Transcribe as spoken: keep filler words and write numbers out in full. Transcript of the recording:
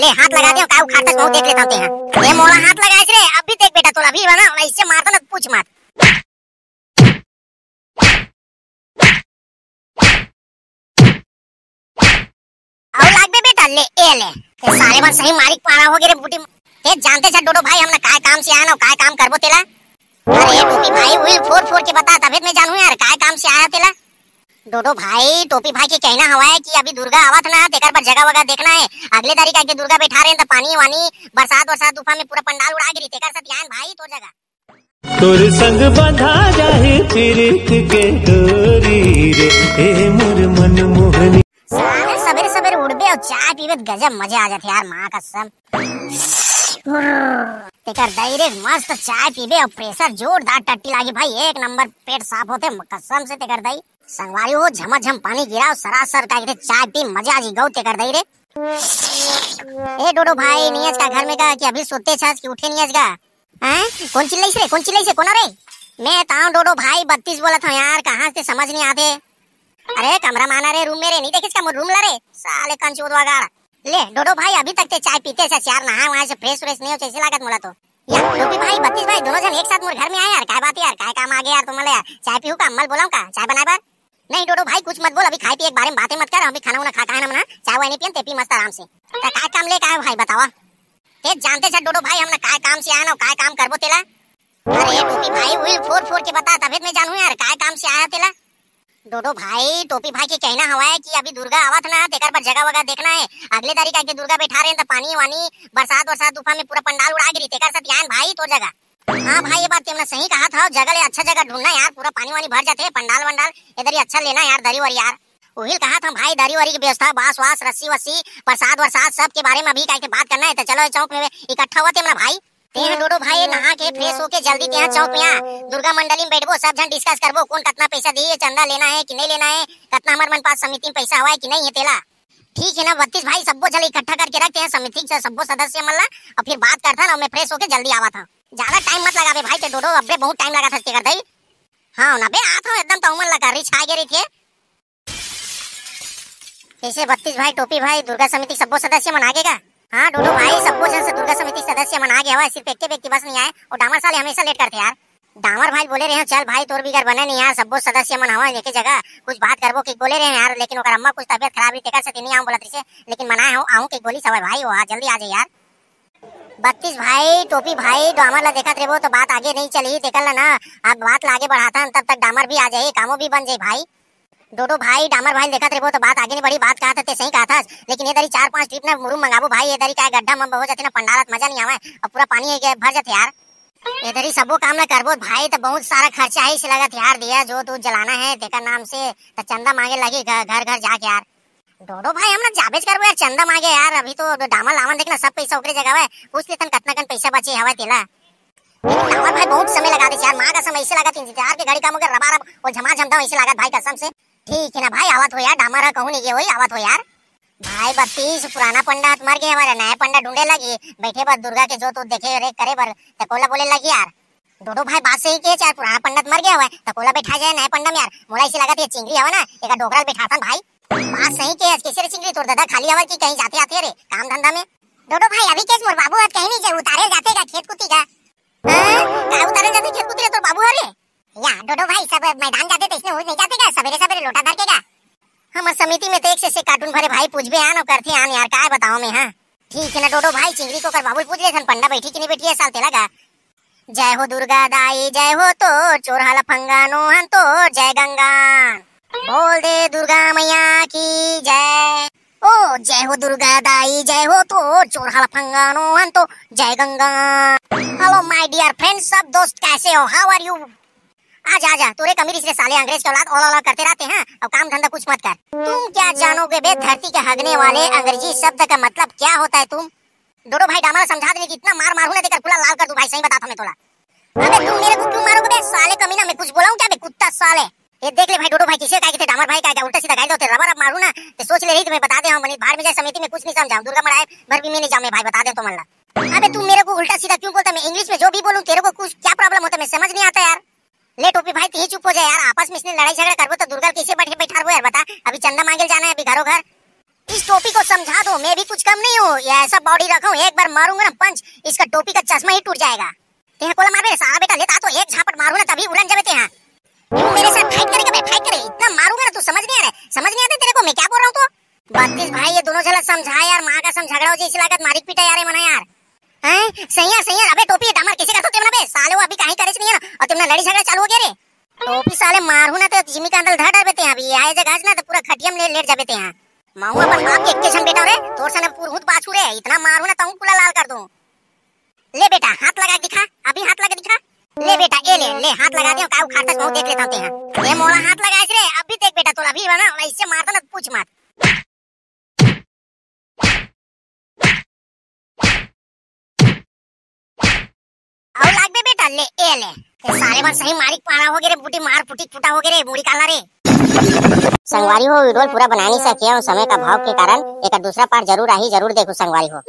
ए, हाथ लगा दे, का उखाड़ता, कहूँ देख लेता हूँ तेहा। ए, मोला हाथ लगाइस रे, अभी देख बेटा, तोला अभी बना, ऐसे मारता ना, पूछ मत। अउ लागबे बेटा, ले, ए ले। ए, साले मन सही मारी के पारा हो गे रे बूटी। ए, जानते छा डोडो भाई, हमन काय काम से आए हन अउ काय काम करबो तेला? अरे टोपी भाई, उही ल फोर फोर के बता, तभे त मैं जानहूँ यार, काय काम से आए हव तेला? डोडो भाई, टोपी भाई के कहना हवय कि अभी दुर्गा आवत हे ना, तेकर बर जगह वगह देखना हे। अगले तारीख आके दुर्गा बैठा रहे हैं, त पानी वानी, बरसात वरसात, तूफान में पूरा पंडाल उड़ा गिरी, तेकर सेती आए हन भाई तोर जगह। तोर संग बंधा जाही पीरित के डोरी रे, ए मोर मन मोहनी। साले सबेरे सबेरे उठबे अउ चाय पीबे त गजब मजा आ जाथे यार, माँ कसम। तेकर दई रे, मस्त चाय पीबे अउ प्रेशर जोरदार टट्टी लागी भाई, एक नंबर पेट साफ होथे कसम से तेकर दई। संगवारी हो, झमाझम पानी गिरा अउ सरासर का कहिथे चाय पी, मजा आ जी गऊ तेकर दई रे। ए डोडो भाई, नियज का घर में का कि अभी सोते छस कि उठे नियज का? हैं? कोन चिल्लाइस रे? कोन चिल्लाइस रे? कोन रे? मैं ताव डोडो भाई बत्तीस बोलत हूँ यार, कहाँ से समझ नहीं आते? अरे कमरा माना रे, रूम में रे, नहीं देखे इसका रूम ला रे, साले कंचूदवा गाड़। ले डोडो भाई, अभी तक ते चाय पीते छस यार, नहाए वहाए से फ्रेश व्रेश नहीं हो, ऐसे लागत मोला तो। यार टोपी भाई, बत्तीस भाई, दोनों जन एक साथ मोर घर में आए यार, काय बात है यार, काय काम आ गया यार तुम्हारे यार? चाय पीहू का, अम्मा ल बोलाऊं का चाय बनाए बर? नहीं डोडो भाई, कुछ मत बोल, अभी खाए पिए के बारे में बातें मत कर, अभी खाना उना खा के आए ना, चाय वाय नहीं पियन, ते पी मस्त आराम से। तो काय काम ले का है भाई बतावा? ते जानते छा डोडो भाई, हमन काय काम से आए ना, काय काम करबो तेला? अरे टोपी भाई, उही ल फोर फोर के बता, तभे त मैं जानहूँ यार, काय काम से आए हव तेला? डोडो भाई, टोपी भाई के कहना हवय कि अभी दुर्गा आवत हे ना, तेकर बर जगह वगह देखना हे। अगले तारीख आके दुर्गा बैठा रहे हैं, त पानी वानी, बरसात वरसात, तूफान में पूरा पंडाल उड़ा गिरी, तेकर सेती आए हन भाई तोर जगह। हाँ भाई, ये बात तुमने सही कहा था, जगह ले अच्छा जगह ढूंढना यार, पूरा पानी वानी भर जाते, पंडाल वंडाल इधर ही अच्छा लेना यार, दरी वरी यार। उही ल कहा था भाई, दरी वरी की व्यवस्था, बांस वास, रस्सी वस्सी, प्रसाद वरसाद, सब के बारे में अभी कह के बात करना है। तो चलो, ये चौक में इकट्ठा हुआ थे ना भाई। तें डोडो भाई नहा के फ्रेश होके जल्दी तेहा चौक में आ, दुर्गा मंडली में बैठबो, सब झन डिस्कस करबो, कौन कितना पैसा दिए, चंदा लेना है कि नहीं लेना है, कितना हमारे मन पास समिति में पैसा हुआ है कि नहीं है तेला। ठीक है ना बत्तीस भाई, सब्बो झन इकट्ठा करके रखते हैं समिति के सब्बो सदस्य मन ला, और फिर बात करथन, और मैं फ्रेश होके जल्दी आवत हूँ। ज्यादा टाइम मत लगावे भाई, ते डोडो अबे बहुत टाइम लगा था तेकर दई। हाँ ना बे, आत हूँ एकदम, तो उमन लगा रिछ आगे रही थे। कैसे बत्तीस भाई, टोपी भाई, दुर्गा समिति के सब्बो सदस्य मन आगे का? हाँ डोडो भाई, सब्बो झन से दुर्गा समिति के सदस्य मन आगे हवा, सिर्फ एक व्यक्ति बस नहीं आए, और डामर साले हमेशा लेट करते यार। डामर भाई बोले रहे, चल भाई, तोर बिगर बने नहीं यार, सब्बो सदस्य मन हवा एक जगह, कुछ बात करबो कि बोले रहे यार, लेकिन ओकर अम्मा कुछ तबियत खराब रही, तेकर से नहीं आऊँ बोलत रही, लेकिन मनाए हो आऊँ के बोली सवाई भाई, वो हाँ जल्दी आ जाए यार। बत्तीस भाई, टोपी भाई, डामर ला देखत रेबो तो बात आगे नहीं चली, तेकर ला ना, अब बात ला आगे बढ़ाथन, तब तक डामर भी आ जाए, कामो भी बन जाए भाई। डोडो भाई, डामर भाई देखत रेबो तो बात आगे नहीं बढ़ी, बात कहा था ते सही कहा था, लेकिन ये दरी चार पांच ट्रिप ना मुरुम मंगाबो भाई, ये दरी का गड्ढा में बहुत जाते ना पंडालत मजा नहीं आवे, और पूरा पानी है भर जाते यार। ये दरी सबो काम ना करबो भाई, तो बहुत सारा खर्चा है, इसे लगत यार, दिया जो तू जलाना है तेकर नाम से, तो चंदा मांगे लगी घ-, घर घर जाके यार। डोडो भाई, हम ना जाबेच करबो यार, चंदा मांगे यार, अभी तो डामर लावन देखना, सब पैसा ओकरे जगह है, पूछ लेतन कितना कन पैसा बचे हवा तेला। डामर भाई बहुत समय लगा दे यार, माँ कसम ऐसे लागत इंतजार के घड़ी का मगर रबा रब और झमा झमदा ऐसे लागत भाई कसम से। ठीक है ना भाई, आवत हो यार, डामर हा कहूँ नहीं गए होई, आवत हो यार। भाई बत्तीस, पुराना पंडा हत मर गए हमारे, नया पंडा ढूंढे लगी, बैठे बर दुर्गा के जोत देखे रे करे बर, त कोला बोले लगी यार। डोडो भाई बात सही के यार, पुराना पंडा त मर गया हुआ है, त कोला बैठा जाए नया पंडा में यार। मोला ऐसे लागत ये चिंगरी हवा ना, एक डोकरा ल बैठाथन भाई। बात सही के यार, कैसे रे चिंगरी, तोर दादा खाली हवा कि कहीं जाते आते रे काम धंधा में? डोडो भाई, अभी केस मोर बाबू हत कहीं नहीं जाए, उतारे जाते का खेत कुती का? हाँ? का उतारे जाते खेत कुती रे तोर बाबू हरे? या, डोडो भाई, सब मैदान जाते तो इसने उठ नहीं जाते का, सवेरे सवेरे लोटा धर के का? हमर समिति में तो एक से, से कार्टून भरे भाई, पूछबे आन और करते आन यार, काय बताओ मैं, हाँ? ठीक है ना डोडो भाई, चिंगरी को कर बाबू पूछ ले थन, पंडा बैठी कि नहीं बैठी है साल तेला का? जय हो दुर्गा दाई, जय हो तो, चोरहा लफंगा नोहन तो, जय गंगा। बोल दे दुर्गा मैया की जय। ओ जय हो दुर्गा दाई, जय हो तो, चोरहा लफंगा नोहन तो, जय Ganga. Hello my dear friends, सब दोस्त कैसे हो? How are you? आजा आजा, तोरे कमी रिस रे साले, अंग्रेज के औलाद ओला ओला करते रहते हैं, अब काम धंधा कुछ मत कर। तुम क्या जानोगे बे धरती के हगने वाले, अंग्रेजी शब्द का मतलब क्या होता है तुम? डोडो भाई डामर समझा देने की इतना मार मारू ना, देकर पूरा लाल कर दूं भाई, सही बताता मैं तोला। अबे तुम मेरे को क्यों मारोगे बे साले कमीना, मैं कुछ बोला हूँ क्या बे कुत्ता साले? ये देख ले भाई डोडो भाई, किसे काय के थे डामर भाई काय क्या उल्टा सीधा गाइल होते, रबर अब मारू ना, ते सोच ले रही तो मैं बता दे, हाँ बनी भाड़ में जाए समिति में कुछ नहीं समझाऊँ, दुर्गा मड़ाए भर भी मैं नहीं जाऊँ मैं भाई, बता दे तो मन ला। अबे तू मेरे को उल्टा सीधा क्यों बोलता, मैं इंग्लिश में जो भी बोलूँ तेरे को कुछ क्या प्रॉब्लम होता, मैं समझ नहीं आता यार। ले टोपी भाई, तू ही चुप हो जा यार, आपस में इसने लड़ाई झगड़ा करबो तो दुर्गा कैसे बैठे बैठा रहो यार, बता। अभी चंदा मांगे जाना है अभी घरों घर। इस टोपी को समझा दो, मैं भी कुछ कम नहीं हूँ। ये ऐसा बॉडी रखा हूँ, एक बार मारूंगा ना पंच, इसका टोपी का चश्मा ही टूट जाएगा। तेहा कोला मारबे रे साला बेटा, ले ता तो एक झापट मारू ना तभी उलन जाबे तेहा। तू मेरे साथ फाइट करेगा बे, फाइट करे, इतना मारूंगा ना तू समझ नहीं आ रहा है, समझ नहीं आता तेरे को मैं क्या बोल रहा हूँ तो। बत्तीस भाई ये दोनों झला समझा यार, माँ का सम झगड़ा हो जाए इसी लागत मारिक पीटा यार ये मना यार। हैं सही यार सही यार, अबे टोपी ये डामर कैसे करते हो तेमना बे साले, वो अभी कहीं करे नहीं है ना और तेमना लड़ी झगड़ा चालू हो गया रे। टोपी साले मारू ना तो जिमी का अंदर धर डरबे तेहा, अभी आए जगह ना तो पूरा खटिया में ले लेट जाबे तेहा। महू अपन बाप के एक्के झन बेटा रे, तोर सने पुरहुत बाछू रे, इतना मारू ना तहूँ पूरा लाल कर दूं। ले बेटा हाथ लगा के दिखा, अभी हाथ लगा के दिखा। ले बेटा ए ले ले हाथ लगा दे, का उखाड़ता है, महू देख लेता हूँ तेहा। ये मोला हाथ लगाए रे, अभी देख बेटा तोला अभी ना वैसे मारता ना पूछ मत। अउ लागबे बेटा, ले, ए ले। ए साले मन सही मारिक पारा हो गे रे, बूटी मार फुटी फुटा हो गे रे, मुड़ी काला रे। संगवारी हो, वीडियो पूरा बना नहीं सके हूँ समय का भाव के कारण, एक दूसरा पार्ट जरूर आही, जरूर देखो संगवारी हो।